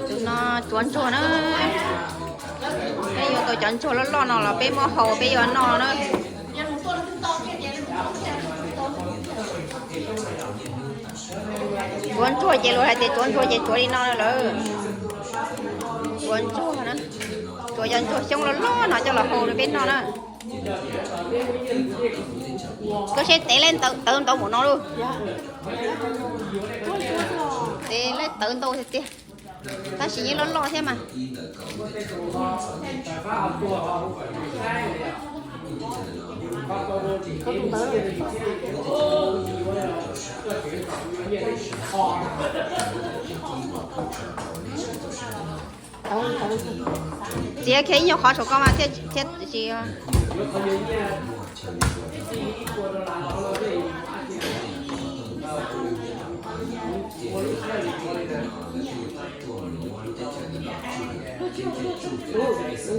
Tus no tsuav ntsuag na. Peb yuav tau cov ntsuag loj loj no los peb muab hau peb yuav noj na. Tsuav ntsuag ces luag hais tias tsuav ntsuag ces tsuav li no lawm. Tsuav ntsuag na, tsuav cov ntsuag xyoob loj loj no coj los hau rau peb noj na. Koj saib tes lawv tawv ntau npaum no lauj. Tes lawv tawv ntau tiag tiag, tab sis yeej loj loj thiab mas. Txiav kiag ib nyuag qhov saum ko mas thiaj tsis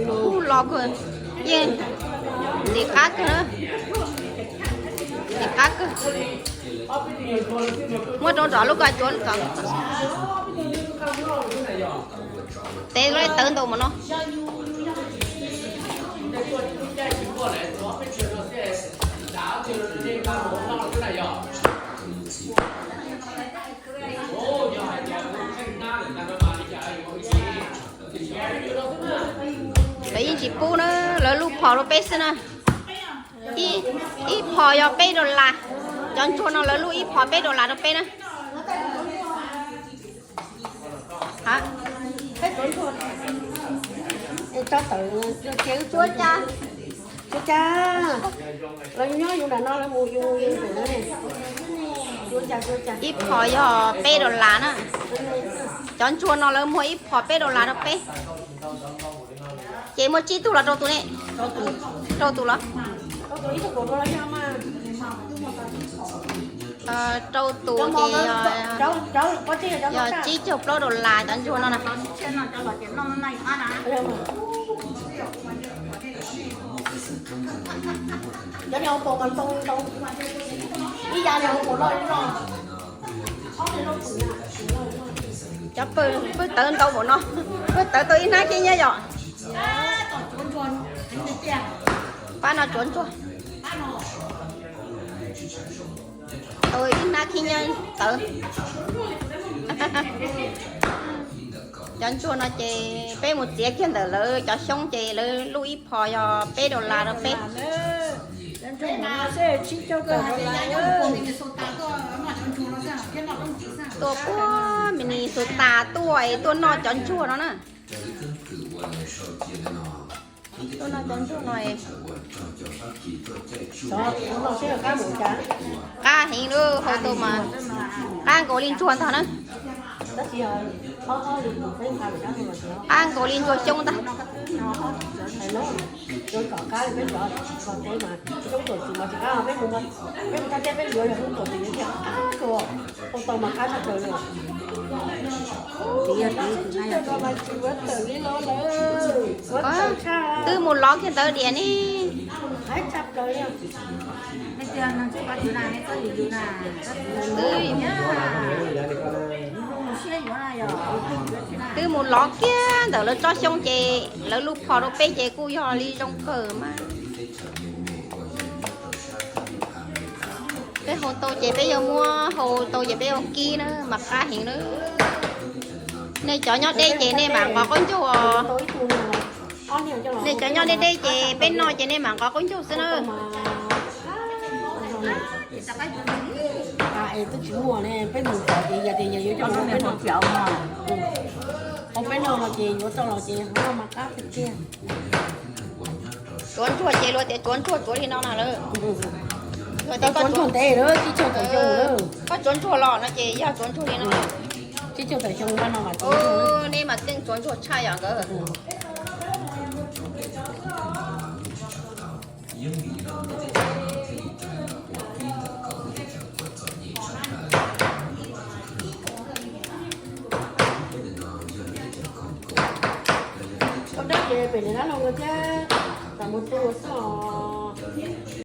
Ub, los kawg, yeej ntxim qab kawg na, ntxim qab kawg. Muab rau nrog lub ko tsuav kom tes lawv tawv ntau npaum no. Lawv yeej tsis pub na, lawv lub phom rau peb xwb na. Ib phom yog peb dollar. Cov ntsuag no lawv lub ib phom peb dollar rau peb na. Ib phom yog peb dollar na. Cov ntsuag no lawv muag ib phom peb dollar rau peb. Ces muaj tsib tug los rau tus ne? Rau tus los? Rau tus ces yog tsib caug plaub dollar cov ntsuag no na. Cov pawg tawv ntau npaum no, pawg tawv tau ib hnab khib nyiab yom. Pab no tsuav ntsuag. Tau ib hnab khib nyiab tawv. Cov ntsuag no ces peb mus txiav kiag ntawm lawv cov xyoob ces lawv lub ib phom yog peb dollar rau peb. Tuaj puag Minnesota tuaj es tuaj noj cov ntsuag no na. Tuaj noj cov ntsuag no es qab heev lub hau tau mas qab nkaus li ntsuag ntag na. Qab nkaus li ntsuag xyoob ntag. Twb mus lov kiag ntawd diam ne. Twb mus lov kiag ntawm lawv tsob xyoob ces lawv lub phom rau peb ces kuj yog li zoo kawg mas. Peb hau tau ces peb yuav muab, hau tau ces peb yuav kib na mas qab heev na. Nej cov nyob deb ces nej mam nqos qaub ncaug os. Nej cov nyob deb deb ces peb noj ces nej mam nqos qaub ncaug xwb na. Peb mus tod ces yog tias yog yuav coj peb noj, peb noj no ces yuav tau los ces noj mas qab tiag tiag. Tsuav ntsuag ces luag tias tsuav ntsuag tsuav li no na lawm. Tsuav ntsuag ntev lawm, tsib caug tawm xyoo lawm. Koj tsuav ntsuag los no ces yog tsuav ntsuag li no. Tsib caug tawm xyoo mas no mas tsuav ntsuag. Nej mas tseem tsuav ntsuag tshaj yom nkawd. Koj dab ces pem niam dab laug thiab tam mus tu xwb os.